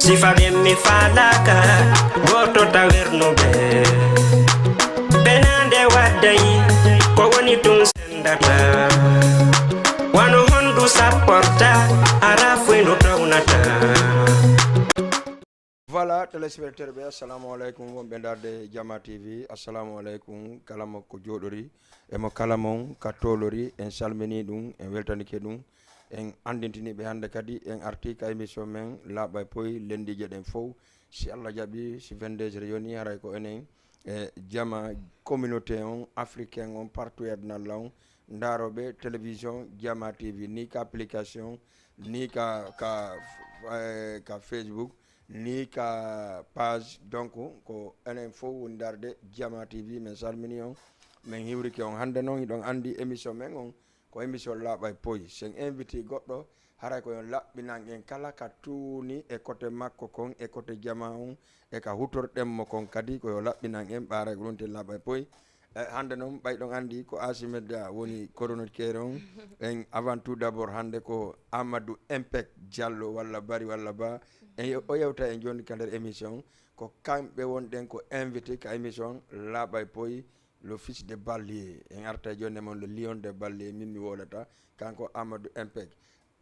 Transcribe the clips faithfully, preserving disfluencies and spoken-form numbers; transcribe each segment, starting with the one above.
Sifa ɓen mi faalaaka, gooto tawernuɓe. Benaande wadday, ko woni tun sendata. Wano hondu sapporta, ara fuy ndu townata. Voilà, téléspectateur ɓe, assalamu aleykum, wonɓe darde Jama T V, assalamu aleykum, kala mo ko jooɗori, e mo kala mon ka toolori, en salmini ɗum, en weltanike ɗum, en anndintini ɓe hannde kadi, en arti ka émission men, Laaɓa e Poy, lenndiije ɗen fow, si Allah jaɓi, si vingt-deux heures yoni, haray ko enen, e Jama communauté on, africain on, partout e aduna Allah on, ndaarooɓe télévision Jama T V, ni ka application, ni ka, ka, eh, ka Facebook, ni ka page. Donc, ko enen fow woni darde Jama T V, min salmini on, min hiwrike on. Hannde noon, hiɗon anndi émission men on, ko émission Laaɓa e Poy. Si en inviti goɗɗo, haray ko yo laɓɓinan en kala ka tuuni e kote makko kon, e kote jama on, e ka hutorɗen mo kon kadi, ko yo laɓɓinan en, ɓaaray ko ɗum te Laaɓa e Poy. E, hannde noon, ɓay ɗon anndi ko Asi Media woni chroniqueur on, en avant tout d'abord, hannde ko Amadou Impec Diallo walla Bari walla Ba, en yo-, o yewta en jooni ka nder émission, ko kamɓe wonɗen ko invité ka émission Laaɓa e Poy, le fils de Ballier. En arta e jooni e mon, le lion de Ballier, min mi wolata, kanko Amadou Impec.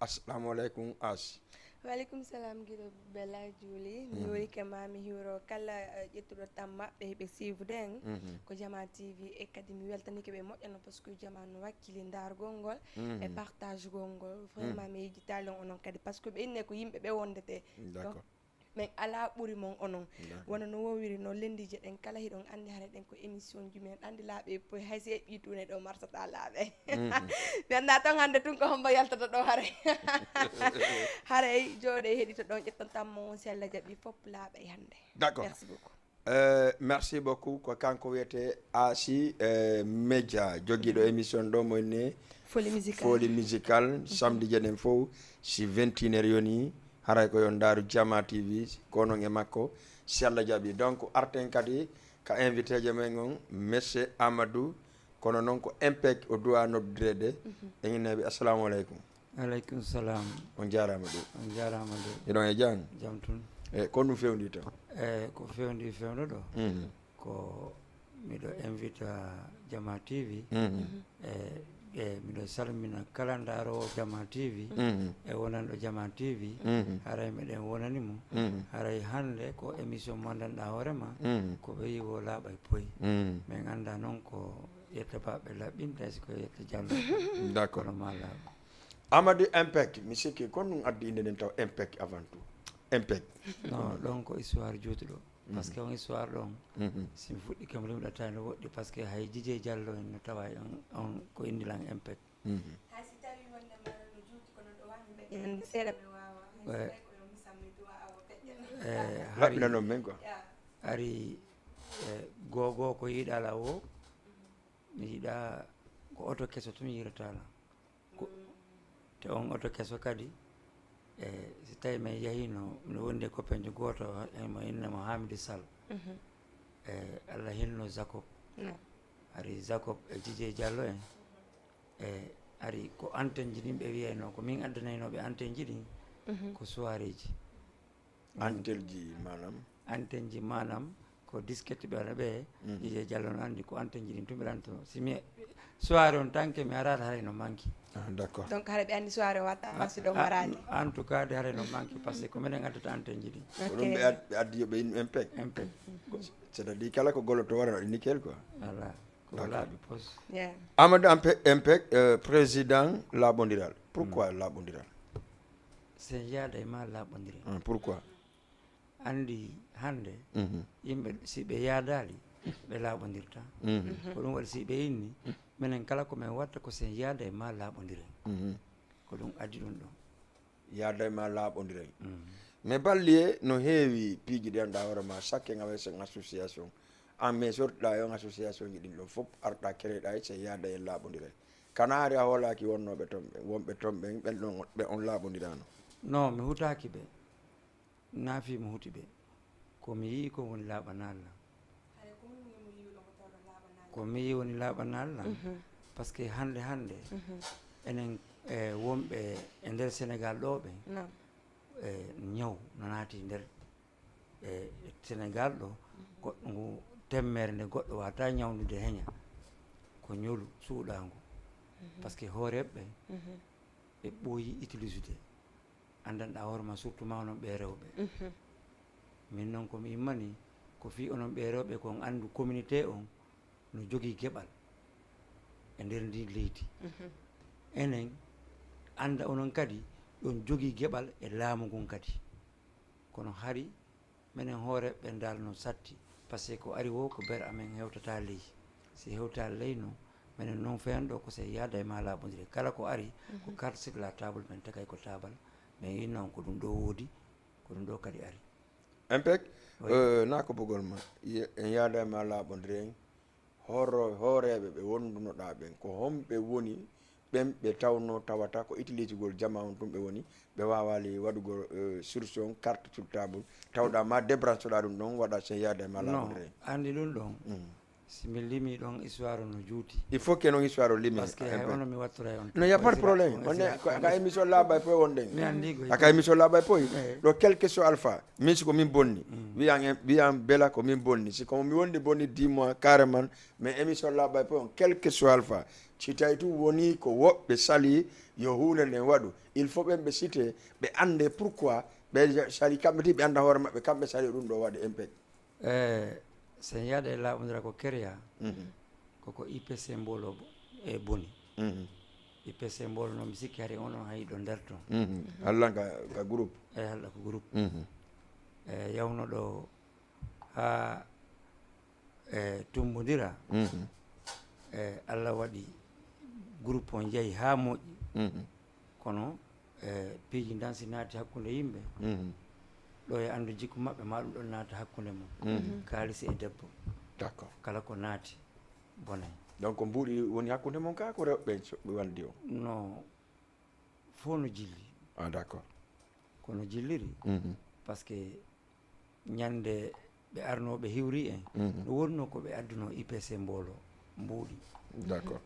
Assalamu aleykum, Asi. Waleykum salam, giɗo Bella Juuli. Mi welike ma, mi hiwro kala, eh, ƴettuɗo tam maɓɓe, ɓe suivre en, ko Jama T V, e kadi mi weltanike ɓe moƴƴano, parce que Jama no wakkili ndaargol ngol, e partage gol ngol. Vraiment, mi yejjitaali on onon kadi, parce que ɓe inne ko yimɓe ɓe wondete. Donc, D'accord. Min alaa ɓuri mon onon. Wano no wowiri noon, lenndiije ɗen kala hiɗon anndi haray ɗen ko émission ji men, anndi Laaɓa e Poy, hay si eɓɓii tuune ɗo marsata laaɓe. Mi anndaa ton hannde tun ko hombo yaltata ɗo haray. Haray jooɗe heɗito ɗon, ƴetton tammo on, si Allah jaɓi fof laaɓay hannde. D'accord. Merci beaucoup. Euh, merci beaucoup. Ko kanko wiyete Asi, euh, Media, jogiiɗo émission ɗo mo inni Folie musicale. Folie musicale, samedi jeɗen fow, si vingt et une heures yoni, haray ko yo ndaaru Jama T V, ko non e makko, si Allah jaɓi. Donc, arten kadi ka invité je men on, Monsieur Amadou, kono noon ko Impec o duwa noddude. En inneɓe, assalamu aleykum. Aleykum salam. On jaaraama ɗum. On jaaraama de. Hiɗon e jam? Jam tun. E ko ɗum fewndi to? E ko fewndi fewndo ɗo. Mhm. Ko miɗo invita Jama T V. Mhm. E, e miɗo salmina kala ndaaroowo Jama T V. Mhm. E wonanɗo Jama T V. Mhm. Haray meɗen wonani mo. Mhm. Haray hannde ko émission mo anndanɗaa hoore ma. Mhm. Ko ɓe yiwo laaɓa e poy. Mhm. Min annda noon ko yetta baɓe laɓɓinta, est-ce que yetta Jallo? D'accord. Kono ma laaɓa. Amadou Impec, mi sikki ko ɗum addi innde nden taw Impec avant tout. Impec. Non, ɗon ko histoire juutuɗo. Parce que on histoire ɗon, Mhm. si mi fuɗɗike mo rimɗata no woɗɗi, parce que hay Jijee Jallo en no tawa on, on ko indi lan Impec. Mhm. Hay si tawi wonde mara no juuti kono ɗo wani ɓe en seeɗa ɓe wawa. Hay si tawi ko yo misammi duwa awo feƴƴa. E, hari, Laɓɓina noon men quoi. Hari, e, gogo ko yiɗala o, mi yiɗa ko oto keso tun yiratala. Ko, te on oto keso kadi, e, si tawi men yahino, no wondi e copainjo goto, e mo inna mo Hamidou Sall. E, Allah hinno Jacob. Hari Jacob e Jijee Jallo en. E, hari ko antenne ji ɗin ɓe wiyayno, ko min addanayno ɓe antenne ji ɗin, ko soirée ji. Antenne ji manam. Antenne ji manam ko disquette ɓe waɗa ɓe, Jijee Jallo no anndi ko antenne ji ɗin tun ɓe ɗanto. Si mi soirée on tanke mi arata haray no manki. Ah, d'accord. Donc hara ɓe anndi soirée watta, si ɗon Ah, warani. En tout cas de haray no manki parce que ko minen addata antenne ji ɗin. Ko ɗum ɓe ad- ɓe addi yo ɓe innu Impec. Impec. C'est-à-dire kala ko golloto waɗa waɗi nickel quoi. Voilà. Ko laaɓi pos. Yeah. Amadou Ampe- Impec, euh, président laaɓondiral. Pourquoi laaɓondiral? Sen yaada e ma laaɓondiral. Hum, pourquoi? Anndi hannde Mhm. yimɓe si ɓe yaadaali ɓe laaɓondirta. Mhm. Ko ɗum waɗi si ɓe inni minen kala ko min watta ko sen yaada e ma laaɓondiren. Mhm. Ko ɗum addi ɗum ɗon. Yaada e ma laaɓondiren. Mais Ballier no heewi piiji ɗi annduɗaa hoore ma, chaque nga wayi sen association. An mais sortiɗaa e on association ji ɗin ɗon fof arɗaa kereɗaa e sen yaada e laaɓondiren. Kanaari a hoolaaki wonnooɓe ton ɓen, wonɓe ton ɓen, ɓen ɗon ɓe on laaɓondirano. Non, mi hutaaki ɓe. Naafi mi huti ɓe. Ko mi yii ko woni laaɓanaalla. Ko mi yii woni laaɓanaalla. Parce que hannde hannde enen e wonɓe e nder Sénégal ɗo ɓe e ñaw no naati. ti nder e Sénégal ɗo, goɗɗo ngu temmere nde goɗɗo wata ñawdude heña, ko ñolu suuɗaangu. Parce que hooreeɓe ɓe, ɓe ɓooyi utilisede. Anndanɗaa hoore ma, surtout ma onon ɓe rewɓe. Min noon ko mi immani, ko fii onon ɓe rewɓe ko on anndu communauté on no jogii geɓal e nder ndin leydi. Enen annda onon kadi ɗon jogii geɓal e laamu ngun kadi. Kono hari menen hooreeɓe ɓen dal no satti, parce que ko ari wo ko ber amen hewtata ley. Si hewta ley no, menen non feyan ɗo ko si en yaada e ma laaɓondire. Kala ko ari, ko carte sur la table, men tagay ko taabal, men inna on ko ɗum ɗo woodi, ko ɗum ɗo kadi ari. Impec, euh, na ko bugol ma, ye- en yaada e ma laaɓondire en, horo hooreeɓe ɓe wondunoɗaa ɓen, ko homɓe woni ɓen ɓe tawno tawata ko utilisugol jama on tun ɓe woni, ɓe waawaali waɗugol, euh, source on carte sur table, tawɗaa ma débranchoɗaa ɗum ɗon, waɗa si en yaada e ma Non, laaɓondire en. Anndi ɗum ɗon, si mi limi ɗon histoire no juuti. Il faut que non histoire o limi. Parce que hay ono mi wattoray on. Non, y a pas de problème. On est ka émission là bay poy on den. Mi anndi ko Aka émission là bay poy. Do quel que soit alpha. Min si ko min bonni. Wiyan en wiyan bela ko min bonni. Si ko mi wondi bonni dix mois carrément. Mais émission là bay poy on quel que soit alpha. Si tawi tu woni ko woɓɓe sali yo huunde nden waɗu. Il faut ɓen ɓe cité ɓe annde pourquoi ɓe sali kamɓe ti ɓe annda hoore maɓɓe kamɓe sali ɗum ɗo waɗi impec. E sen yaada e laaɓondira ko kereya, koko I P C mboolo e boni. I P C mboolo noon mi sikki hari onon hay ɗo nder ton. Hallan ka, ka groupe. E halɗa ko groupe. E yawno ɗo haa e tumbondira. E Allah waɗi groupe on yahi haa moƴƴi. Kono e piiji ndan si naati hakkunde yimɓe, ɗo e anndu jikku maɓɓe ma ɗum ɗon naata hakkunde mum. Kaalisi e debbo. D'accord. Kala ko naati bonay. Donc ko mbuuɗi woni hakkunde mon ka ko rewɓe so- ɓe wandi o? No fof no jilli. Ah, d'accord. Kono jilliri, parce que ñande ɓe arno ɓe hiwri en, no wonno ko ɓe adduno I P C mboolo mbuuɗi. D'accord.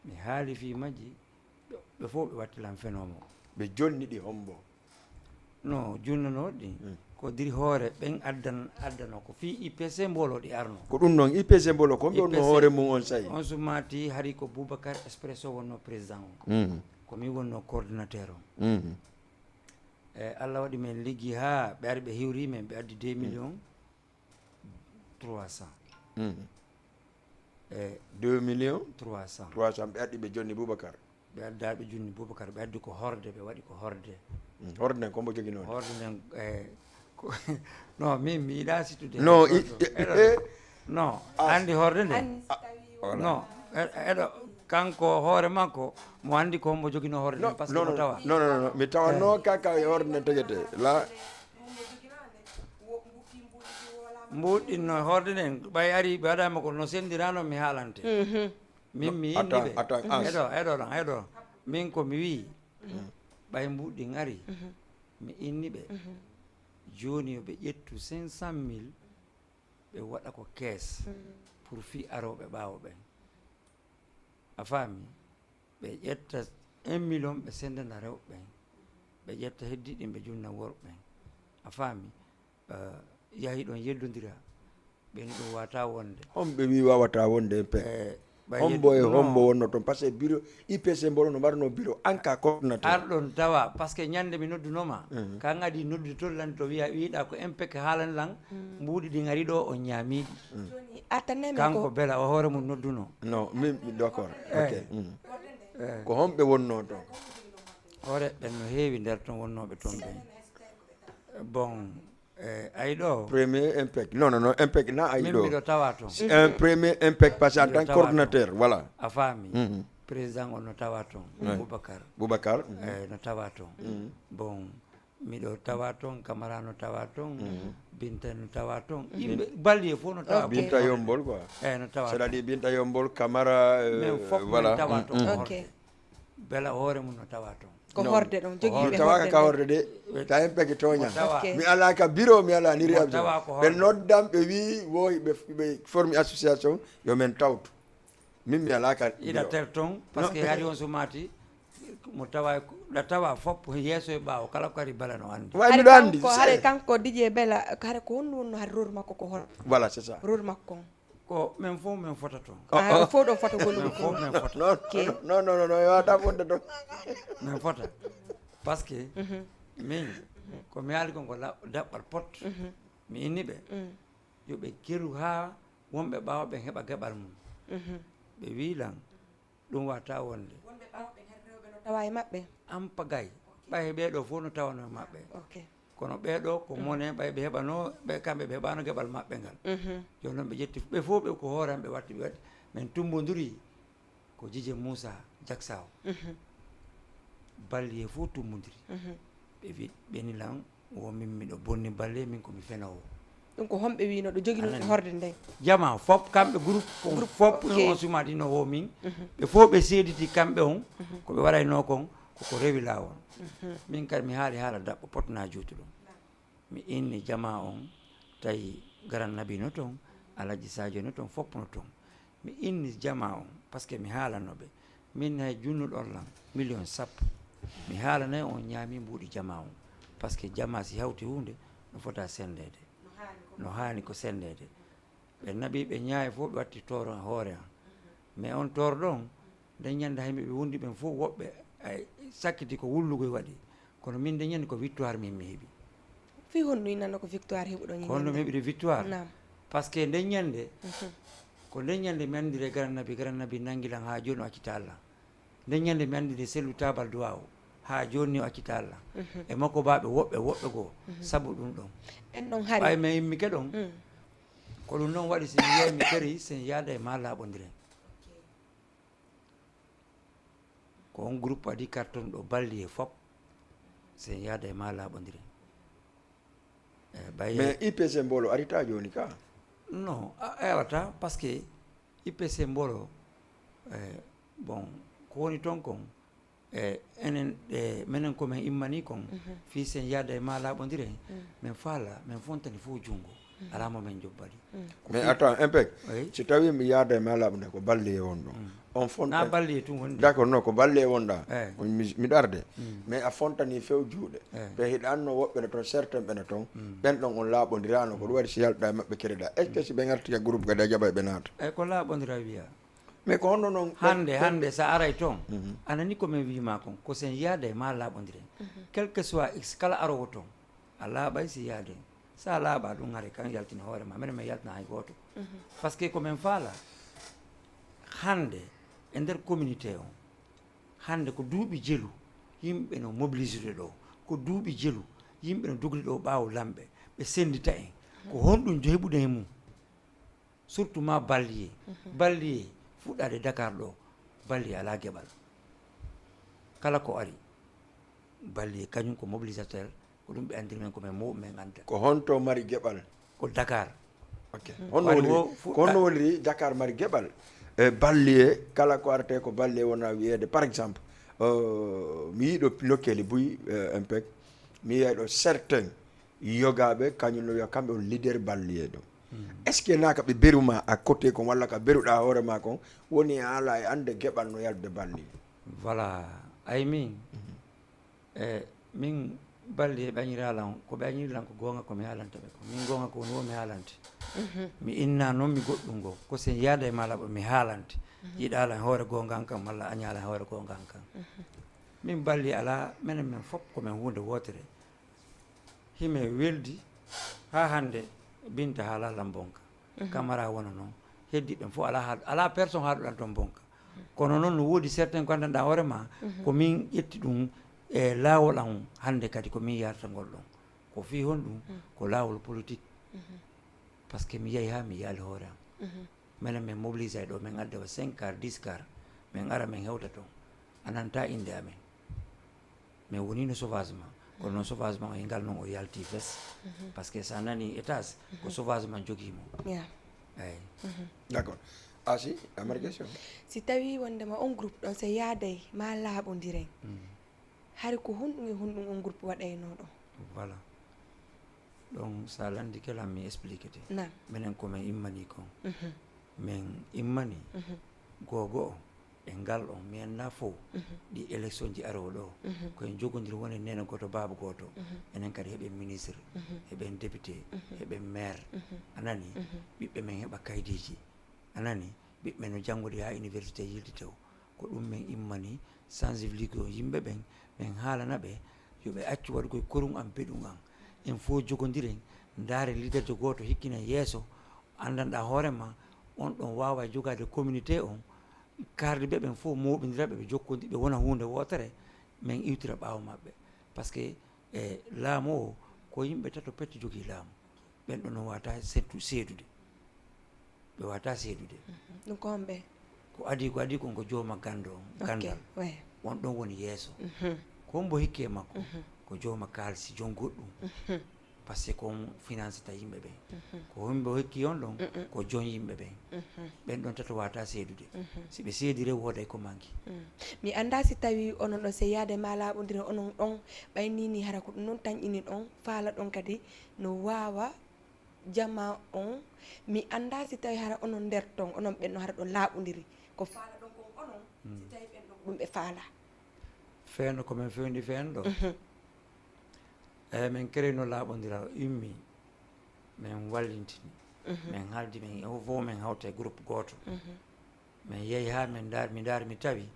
Mi haali fii majji, ɓe- ɓe fof ɓe watti lan fenoomo. Ɓe jonni ɗi hombo? No junnanoo ɗi, ko diri hoore ɓen addan addano ko fii I P C mboolo ɗi arno. Ko ɗum noon I P C mboolo ko ɗon no hoore mum on sayi. On sumati hari ko Boubacar Expresso wonno président on. Ko min wonno coordinateur on. E Allah waɗi men liggi haa ɓe ari ɓe hiwri men ɓe addi deux millions trois cents. E Deux millions trois cents. Trois cents ɓe addi ɓe jonni Boubacar. Ɓe adda ɓe junni Boubacar ɓe addi ko horde ɓe waɗi ko horde. Horde nden kombo joginoo? Horde nden e ko- non min mi yiɗa sittude. Non, Eɗo- non anndi horde nden. Non e- eɗo kanko hoore makko mo anndi ko hombo joginoo horde nden parce que mo tawa. Non, non, non, mi tawa non kaka e horde nden tegete la. Mbuuɗi no horde nden ɓay ari ɓe waɗama ko no sendirano mi haalante. Min mi inni ɓe. Eɗo eɗo ɗon eɗo min ko mi wii ɓay mbuuɗi ɗin ari mi inni ɓe jooni yo ɓe ƴettu cinq cent mille ɓe waɗa ko kees pour fii arooɓe ɓaawo ɓen. A faami? Ɓe ƴetta un million ɓe sendana rewɓe ɓen, ɓe ƴetta heddi ɗin ɓe junna worɓe ɓen. A faami? Yahi ɗon yeddondira ɓen ɗum wata wonde. Homɓe wi wawata wonde e pe hombo e hombo wonno toon par ce que bureau I P C mboɗo no mbaɗano bureau en cas coordinateur. Arɗon tawa par ce que ñande mi noddunoma kan adi noddude toon lan to wiya wiɗa ko M P E C haalani lan mbuuɗi ɗi ngari ɗo on ñaamiɗi. Kanko bela o hoore mum nodduno. Non min d'accord. Ok. Ko homɓe wonno toon? Hoore ɓen no heewi nder toon wonnooɓe toon ɓen. Bon, e ay ɗo premier M P E C non non non M P E C na ay min ɗo. Miɗo tawa toon. Un premier M P E C parce que en tant que coordinateur voilà. A faami? Président on no tawa toon. Boubacar. Boubacar. E no tawa toon. Bon, miɗo tawa toon, Camara no tawa toon. Binta no tawa toon, yimɓe balliye fof no tawa. Binta yombol quoi. Eyi no tawa. C'est-à-dire Binta yombol, Camara. Min fof min tawa toon horde. Bela hoore mum no tawa toon. Ko horde ɗon jogii ɓe tawaka ka horde de. Ta M P E C tooña. Mi ala ka bureau mi ala ni réaction. Ɓe noddan ɓe wi wo ɓe formi association yo men tawtu. Min mi ala ka ida ter toon par ce que hari on sumati Mo tawa, ɗa tawa fop yeeso e ɓaawo, kala ko ari bala no anndi. Way Hari miɗo anndi. kanko, hari kanko Didier Bella, hari ko honno wonno hari rôle makko ko hol? Voilà, c'est ça. Rôle makko on. Ko men fof men fota toon. Ah, ɗum fof ɗon fota Men gollude fof ko. Men fota. Non, Ok. Non, non, non, non, yo a ta fonde ɗon. Men fota. Parce que min, ko mi haali kon ko la- daɓɓal pot. Mi inni ɓe. Yo ɓe keru haa wonɓe ɓaawo ɓen heɓa geɓal mum. Ɓe wii lan ɗum wata wonde. Wonɓe ɓaawo ɓen hari rewɓe no tawa e maɓɓe. An pagay, ɓay ɓee ɗoo fof no tawano e maɓɓe. Ok. Kono ɓee ɗoo ko mone ɓay ɓe heɓano, ɓe kamɓe ɓe heɓano geɓal maɓɓe ngal. Jooni noon ɓe ƴetti ɓe fof ɓe ko hoore am ɓe watti ɓe watti. Men tumbodiri ko Didier Moussa Jaksa o. Ballier fof tumbodiri. Ɓe wi ɓeni lan wo min miɗo bonni Ballier, min ko mi fenoowo. Ɗum ko homɓe wino ɗo jogi ɗum Anani. Horde nden? Jama fop kamɓe groupe ko Groupe, fop ok. On sumati no wo min. Ɓe fof ɓe seediti kamɓe on ko ɓe waɗayno kon koko rewi laawol. Min kadi mi haali haala daɓɓo potna juutuɗo. Mi inni jama on, tawi Garan Nabi no toon, Alaji Sadio no toon, fop no toon. Mi inni jama on, parce que mi haalano ɓe. Min hay junnuɗon lan, million sappo. Mi haalanay on ñaami mbuuɗi jama on. Parce que jama si hawti huunde, no fota sendede. No haani ko sendede. Ɓe naɓi ɓe ñaayi fof ɓe watti tooro e hoore am. Mais on tooro ɗon, nden ñande hay ɓe wondi ɓen fof woɓɓe ay sakkiti ko wullugo e waɗi. Kono min nden ñande ko victoire min mi heɓi. Fii honno innanno ko victoire heɓuɗon? Ko honno mi heɓiri victoire? Naam. Parce que nden ñande, ko nden ñande mi anndire Garan Nabi, Garan Nabi nangi lan haa jooni o accita Allah. Nden ñande mi anndire Sellu Tabal Duwaw haa jooni o accita Allah. E makko baaɓe woɓɓe, woɓɓe goo, sabu ɗum ɗon. Ɓen ɗon hari. Ɓay mi immi ke ɗon, ko ɗum noon waɗi si mi yehi mi keri, sen yaada e ma laaɓondiren. Ko on groupe waɗi carton ɗo Ballier fop, sen yaada e ma laaɓondiren. Eh, ɓay- Mais I P C Mbolo arita jooni ka? Non, a ewata, parce que I P C Mbolo, eh, bon, ko woni toon kon, eh, enen, eh, menen ko men immani kon, fii sen yaada e ma laaɓondiren, men faala, men fontani fof junngo, alaa mo men jobbali. Mais attends un peu. Oui. Si tawi mi yaada e ma laaɓondiren ko Ballier won ɗon. On Na fontani. Ballier tun woni. D'accord, non, ko Ballier wonda. Eh. On mi- miɗo arde. Mais a fontani few juuɗe. Eh. Ɓe hiɗa anno woɓɓe no toon, certains ɓe no toon. Ɓen ɗon on laaɓondirano, ko ɗum waɗi si yalɗa e maɓɓe kereda. Est-ce que si ɓe ngarti ka groupe kadi a jaɓa ɓe naata? Eyyi, ko laaɓondira wiya. Mais ko honno noon? Hannde, hannde so a aray toon, a nani ko min wii ma kon, ko sen yaada e ma laaɓondiren. Quel que soit X, kala aroowo toon, a laaɓay si yaade. So a laaɓaa ɗum, haray kan yaltina hoore ma, minen min yaltina hay gooto. Parce que ko min faala, hannde e nder communauté on, hannde ko duuɓi jelu yimɓe no mobilisirde ɗo, ko duuɓi jelu yimɓe no dogri ɗo ɓaawo lamɓe, ɓe senndita en. Ko honɗum heɓuɗen e mum? Surtout ma Ballier. Ballier fuɗɗaade Dakar ɗo, Ballier alaa geɓal. Kala ko ari, Ballier kañum ko mobilisateur, ko ɗum ɓe anndiri men, ko men mawɓe men annda. Ko honto mari geɓal? Ko Dakar. Ok. Honno woniri, ko honno woniri Dakar mari geɓal? E Ballier, kala ko arate ko Ballier wona wiyeede. Par exemple, euh, mi yiɗo lokkeli buy, euh, M P E C, mi yiyay ɗo certains yogaaɓe, kañum no wiya kamɓe on leader Ballier ɗo. Est-ce que na ka ɓe beruma à côté kon, walla ka beruɗa hoore ma kon, woni haala e annde geɓal no yaltude Ballier? Voilà, ay min, e min Ballier ɓe añira lan, ko ɓe añiri lan ko goonga ko mi haalanta ɓe ko. Min goonga ko woni wo mi haalante. Mi inna noon mi goɗɗum goo. Ko sen yaada e ma laaɓa mi haalante. Yiɗa lan hoore goonga an kan, malla aña lan hoore goonga an kan. Min Ballier alaa, menen men fop ko men huunde wootere. Himi weldi haa hannde Binta haala lan bonka. Kamara wona noon. Heddi ɓen fof alaa haa, alaa personne haaɗuɗan toon bonka. Kono noon no woodi certains ko anndanɗaa hoore ma, ko min ƴetti ɗum e laawol am hannde kadi ko min yartangol ɗon. Ko fii honɗum? Ko laawol politique. Parce que mi yahi haa mi yaali hoore am. Menen min mobilisay ɗo, min adda wa cinq car, dix car, min ara min hewta toon. A nanta innde amen. Min wonino sauvagement. Kono noon sauvagement o e ngal noon o yalti fes. Parce que so a nani étage, ko sauvagement jogii mo. Eyi. D'accord. Asi, a mari question? Si tawi wondema on groupe ɗon so yaaday ma laaɓondiren, hari ko honɗum e honɗum on groupe waɗayno ɗon? Voilà. Ɗon so a landike lan mi expliquete. Naam. Minen ko min immani kon. Min immani gogo o. E ngal ɗon, mi anndaa fow ɗi élection ji aroowo ɗo, ko en jogondir woni nene gooto, baaba gooto. Enen kadi heɓen ministre, heɓen député, heɓen maire. A nani? Ɓiɓɓe men heɓa kaydiiji. A nani? Ɓiɓɓe men no janngude haa université yilti tew. Ko ɗum men immani, sensibiliser yimɓe ɓen, men haalana ɓe yo ɓe accu waɗugol korun an, beɗun an. En fow jogondiren, ndaaren leaderjo gooto hikkinen yeeso, anndanɗaa hoore ma, on ɗon waawa jogaade communauté on, kaardiiɓe ɓen fow mooɓindira ɓe, ɓe jokkondi, ɓe wona huunde wootere, men iwtira ɓaawo maɓɓe. Parce que, e laamu o, ko yimɓe tato pet jogii laamu. Ɓen ɗon no waawataa seetu-, seedude. Ɓe waawataa seedude. Ɗum ko homɓe? Ko adii, ko adii kon ko jooma ganndo on, ganndal. Ouais. On ɗon woni yeeso. Ko hombo hikkee makko? Ko jooma kaalisi, jon goɗɗum. Parce que ko on financeta yimɓe ɓen. Ko hombo hikki on ɗon? Ko jon yimɓe ɓen. Ɓen ɗon tato waawataa seedude. Si ɓe seedii rew, wooday ko manki. Mi anndaa si tawii onon ɗon, si yaade ma laaɓondira onon ɗon, ɓay nii nii hara ko ɗum non tan inin on, faala ɗon kadi no waawa jamaa on. Mi anndaa si tawii hara onon nder ton, onon ɓen no hara ɗon laaɓondiri. Ko faala ɗon kon onon, si tawii ɓen ɗon ɗum ɓe faala. Feewndo, ko men feewndi feewndo ɗo. Eyi, men kereyno laaɓondiral, o immi, men wallintini, men haaldi, men o fow men hawta e groupe gooto. Men yehi haa men ndaar-, mi ndaar-, mi tawi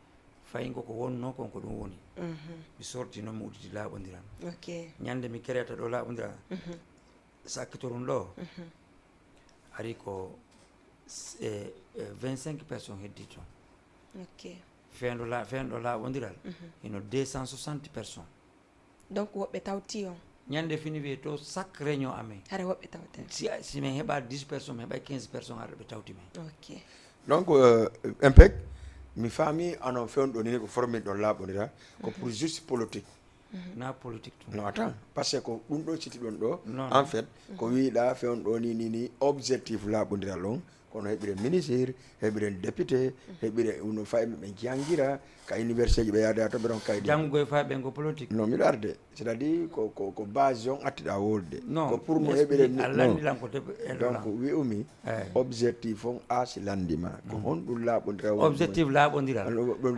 fayngo ko wonnoo kon ko ɗum woni. Mi sorti noon, mi udditi laaɓondiral. Ok. Ñande mi kereyata ɗo laaɓondiral, sakkito ɗum ɗo, ari ko s-, e, e, vingt-cinq personnes heddii toon. Ok. Feewndo la-, feewndo laaɓondiral, hino deux cent soixante personnes. Donc, woɓɓe tawti on? Ñande fini wiye to chaque réunion amen. Hara woɓɓe tawte? Si, si men heɓa dix personnes, men heɓa quinze personnes, hara ɓe tawti men. Ok. Donc, euh, impec, mi faami ano feewndo ni ko formé ɗon laaɓondira, ko pour juste politique. Na politique tun. Non, attends, parce que ko ɗum ɗo citi ɗon ɗo, non, en fait, ko wiiɗa feewndo ni, ni, ni objectif laaɓondiral on, kono heɓiren ministre, heɓiren député, heɓiren no fayi ɓe janngira, ka université ji ɓe yaada to ɓe ɗon kaydi. Janngugo e fayi ɓe ko politique. Non, miɗo arde. C'est-à-dire ko, ko, ko base on attiɗa wolde. Non, ko pour no heɓiren ni, a lanndi lan ko te-, e donc, lan. Wi'umi, eh, objectif on a si lanndima. Ko honɗum laaɓondiral woni? Objectif laaɓondiral.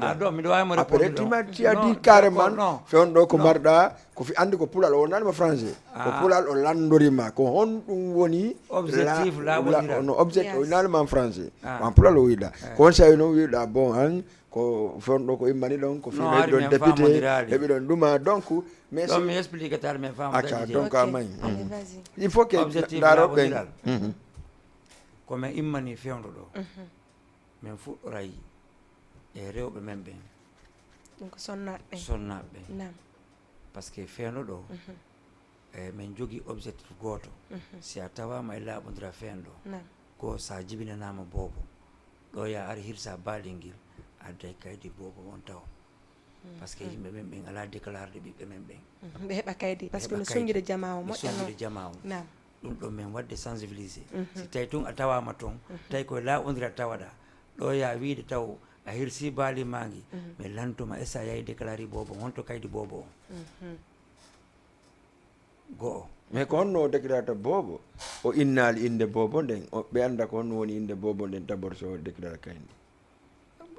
Ah, ɗo, miɗo waawi mo répondre. Après, tu m'as, tu as dit carrément, non, feewndo ko marɗa, ko fi-, anndi ko pulal o wonani mo français. Ko pulal o lanndorima. Ko honɗum woni objectif la-, laaɓondiral? La-, no objectif o wonani ma français. Ko en pulal o wiɗa. Ko on sawi noon wiɗa, bon, an, ko feewndo ko immani ɗon, ko fi-, heɓi ɗon député, heɓi ɗon ɗuma. Donc, mais ɗon mi explique tan, mais faam. Acca, donc, a mayi. Allez, vas-y. Il faut que objectif ndaaro ɓen laaɓondiral. Ko men immani feewndo ɗo. Men fuɗɗoray e rewɓe men ɓen. Ɗum ko sonnaaɓe ɓen. Sonnaaɓe ɓen. Naam. Parce que feewndo ɗo, e, men jogii objectif gooto. Si a tawaama e laaɓondira feewndo, naam, ko sa jibinanaama boobo, ɗo ya ari hirsa baalingil, adday kaydi boobo on taw. Parce que yimɓe men ɓen alaa déclarde ɓiɓɓe men ɓen. Ɓe heɓa kaydi, parce que no sunngude jamaa o moƴƴa, no sunngude jamaa o. Naam. Ɗum ɗon men waɗde sensibiliser. Si tawi tun a tawaama toon, tawi koye laaɓondira tawaɗa, ɗo ya wiide taw a hirsi baali maa ngi, mi lantuma, est-ce que a yahi déclaré boobo, honto kaydi boobo on? Go'o. Mais ko honno o déclarata boobo? O innaali innde boobo nden, o, ɓe annda ko honno woni innde boobo nden, d'abord, so o déclara kaydi.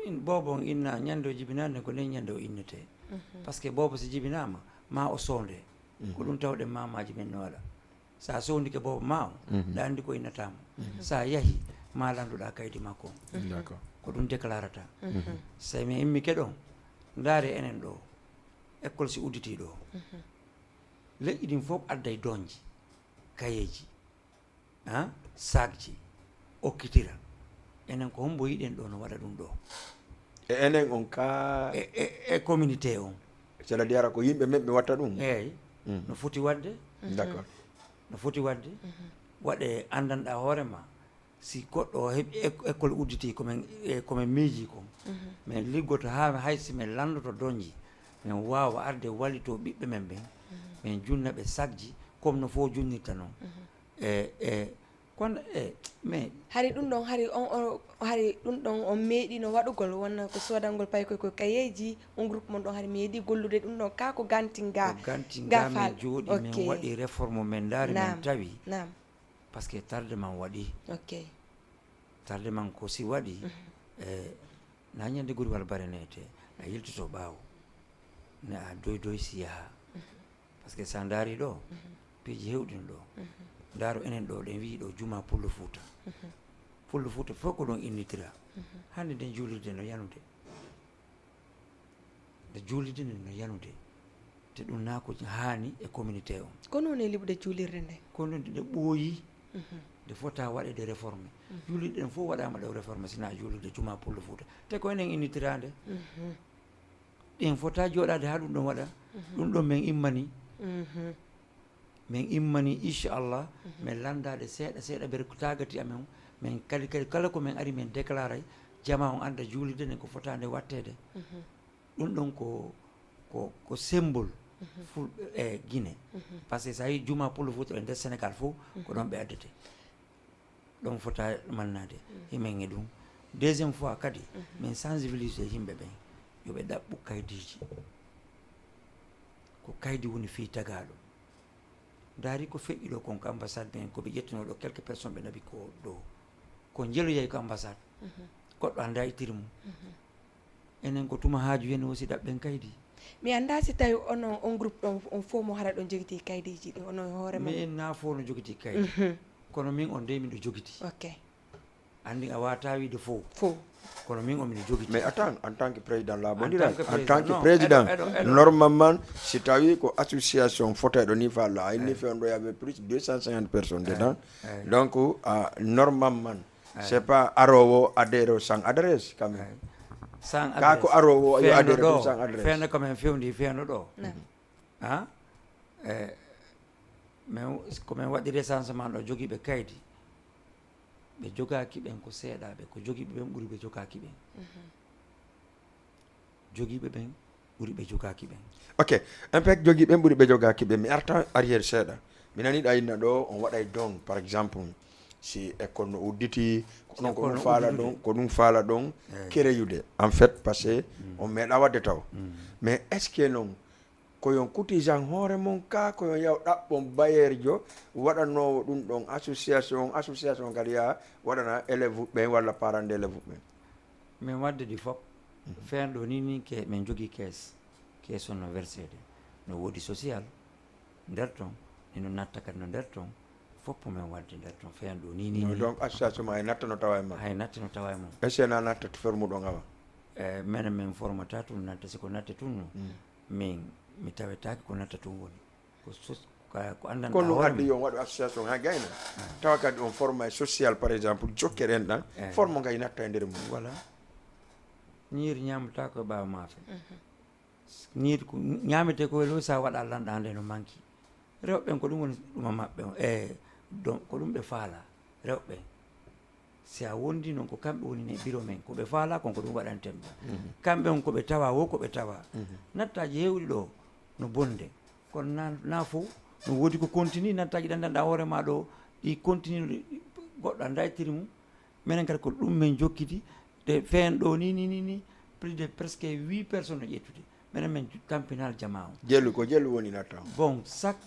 Min, boobo on inna, ñande o jibinaande, ko nden ñande o innetee. Parce que boobo si jibinaama, ma o soonde. Ko ɗum tawɗen mamaaji men no waɗa. Sa soondike boobo ma on, ɗa anndi ko innata mo. Sa yahi, ma lanndoɗa kaydi makko on. D'accord. Ko ɗum déclarata. So mi immike ɗon, ndaare enen ɗo, école si udditi ɗo, leƴƴi ɗin fof adday donji, kayeeji, ah, sakji, okkitira. Enen ko hombo yiɗen ɗo no waɗa ɗum ɗo? E enen on ka? E, e, e communauté on. C'est-à-dire ko yimɓe men ɓe watta ɗum? Eey. No foti waɗde. D'accord. No foti waɗde. Waɗe anndanɗa hoore ma. Si goɗɗo o heɓi éc-, école udditi, ko men, e, ko men miiji kon. Men liggoto haa hay si men lanndoto donji, men waawa arde wallito ɓiɓɓe men ɓen. Men junna ɓe sakji, comme no fof junnirta non. E, e, kono, e, mais hari ɗum ɗon, hari on, o, hari ɗum ɗon on meeɗino waɗugol, won ko soodangol paykoy ko kayeeji, on groupe mon ɗon, hari meeɗi gollude ɗum ɗon, ka ko gantinga? Ko gantinga, men jooɗi, men waɗi réforme, men ndaari, men tawi. Naam. Parce que tardement waɗi. Ok. Tardement ko si waɗi, e, Na ñande guri wal bare nete, a yiltoto ɓaawo. Ne a doy doy si yaha. Parce que sa ndaari ɗo, piiji heewɗi no ɗo. Ndaaro enen ɗo, ɗen wiyi ɗo Juma Pullo Fuuta. Pullo Fuuta fof ko ɗon innitira. Hannde nden juulirde no yanude. Nde juulirde nden no yanude. Te ɗum na ko haani e communauté on. Kono ne liɓude juulirde nde? Kono nde ɓooyi, nde fota waɗeede réforme. Juulirɗe ɗen fof waɗaama ɗo réforme, sina juulirde Juma Pullo Fuuta. Te ko enen innitira nde. Ɗen fota jooɗaade haa ɗum ɗon waɗa. Ɗum ɗon men immani. Min immanii, inchallah, min lanndaade seeɗa seeɗa, mbele ko tagati amen, min kadi, kadi kala ko min ari, min déclaray, jama on annda juulirde nden ko fotaande waɗteede. Ɗum ɗon ko, ko, ko symbole Fulɓe e Guinée. Parce que so a yii Juma Pullo Fuuta e nder Sénégal fof, ko ɗon ɓe addete. Ɗon fota mannaade. Himin e ɗum. Deuxième fois kadi, min sensibilisé yimɓe ɓen, yo ɓe ɗaɓɓu kaydiiji. Ko kaydi woni fii tagaaɗo. Ndaari ko feƴƴi ɗo kon ko ambassade ɓen, ko ɓe ƴettuno ɗo quelques personnes ɓe naɓi ko ɗo. Ko njeloyay ko ambassade. Goɗɗo annda ittiri mum. Enen ko tuma haaju yen aussi ɗaɓɓen kaydi. Mi annda si tawi onon on groupe ɗon, on fof mo hara ɗon jogiti kaydiiji ɗi, onon e hoore mon? Min na fof no jogiti kaydi. Kono min on dey miɗo jogiti. Ok. Anndi a wata wiide fof. Fof. Kono min on miɗo jogiti. Mais attends, en tant que président la, en tant que président, normalement, si tawi ko association foteɗo ni fa la, il ni fe on ɗo y avait plus de deux cent cinquante personnes dedans. Donc, ah, normalement, c'est pas arowo adhéré sans adresse quand même. Sans adresse. Ka ko arowo yo adhéré ɗum sans adresse. Feeno ko min fewndi feeno ɗo. Ha? E, min, ko min waɗi recensement ɗo jogiiɓe kaydi. Ɓe jogaaki ɓen ko seeɗaaɓe, ko jogiiɓe ɓen ɓuri ɓe jogaaki ɓen. Jogiiɓe ɓen ɓuri ɓe jogaaki ɓen. Ok, en fait, jogiiɓe ɓen ɓuri ɓe jogaaki ɓen. Mi arta arrière seeɗa. Mi nani ɗa inna ɗo, on waɗay don, par exemple, si école no udditi, ko ɗum faala ɗon, ko ɗum faala ɗon, kereyude. En fait, parce que on meeɗa waɗde taw. Mais est-ce que non, ko yon cotisan hoore mon ka, ko yon yaw ɗaɓɓon bayeerjo waɗanoowo ɗum ɗon association, association kadi yaa waɗana élève ɓen walla parent d'élève ɓen? Min waɗde ɗi fof. Feeñɗo ni, ni ke, min jogii kees. Kees on no verseede. No woodi social nder ton, ni no natta kadi no nder ton. Fof ko min waɗde nder ton. Feeñɗo ni, ni, ni. Donc, association ma hay natta no tawa e ma? Hay natta no tawa e mum. Est-ce que na natta to ferme ɗon awa? E, menen min formata tun natta, si ko natta tun no. Min, mi tawetaake ko natta tun woni. Ko sos-, ko, ko anndanɗaa hoore mum. Kono ɗum addi yo on waɗu association haa gayna. Tawa kadi on forma e social, par exemple, jokkere en ɗan. Forme ngay natta e nder mum. Voilà. Ñiiri ñaamata ko e ɓaawo maafe. Ñiiri ko ñaametee ko welo sa waɗa lanɗaande no manki. Rewɓe ɓen ko ɗum woni ɗum maɓɓe on. E, donc, ko ɗum ɓe faala. Rewɓe ɓen. Si a wondi noon, ko kamɓe woni ne biro men, ko ɓe faala kon, ko ɗum waɗanten ɗum. Kamɓe on ko ɓe tawa, wo ko ɓe tawa. Nattaaji heewɗi ɗo no bonde. Kono na, na fof, no woodi ko continue, nattaaji ɗan ɗan hoore ma ɗo, ɗi continue, ɗi, goɗɗo annda ittiri mum. Menen kadi ko ɗum men jokkiti, te feen ɗo ni, ni, ni, ni, plus de presque huit personnes no ƴettude. Menen men tampinal jama on. Jelu, ko jelu woni natta on? Bon, chaque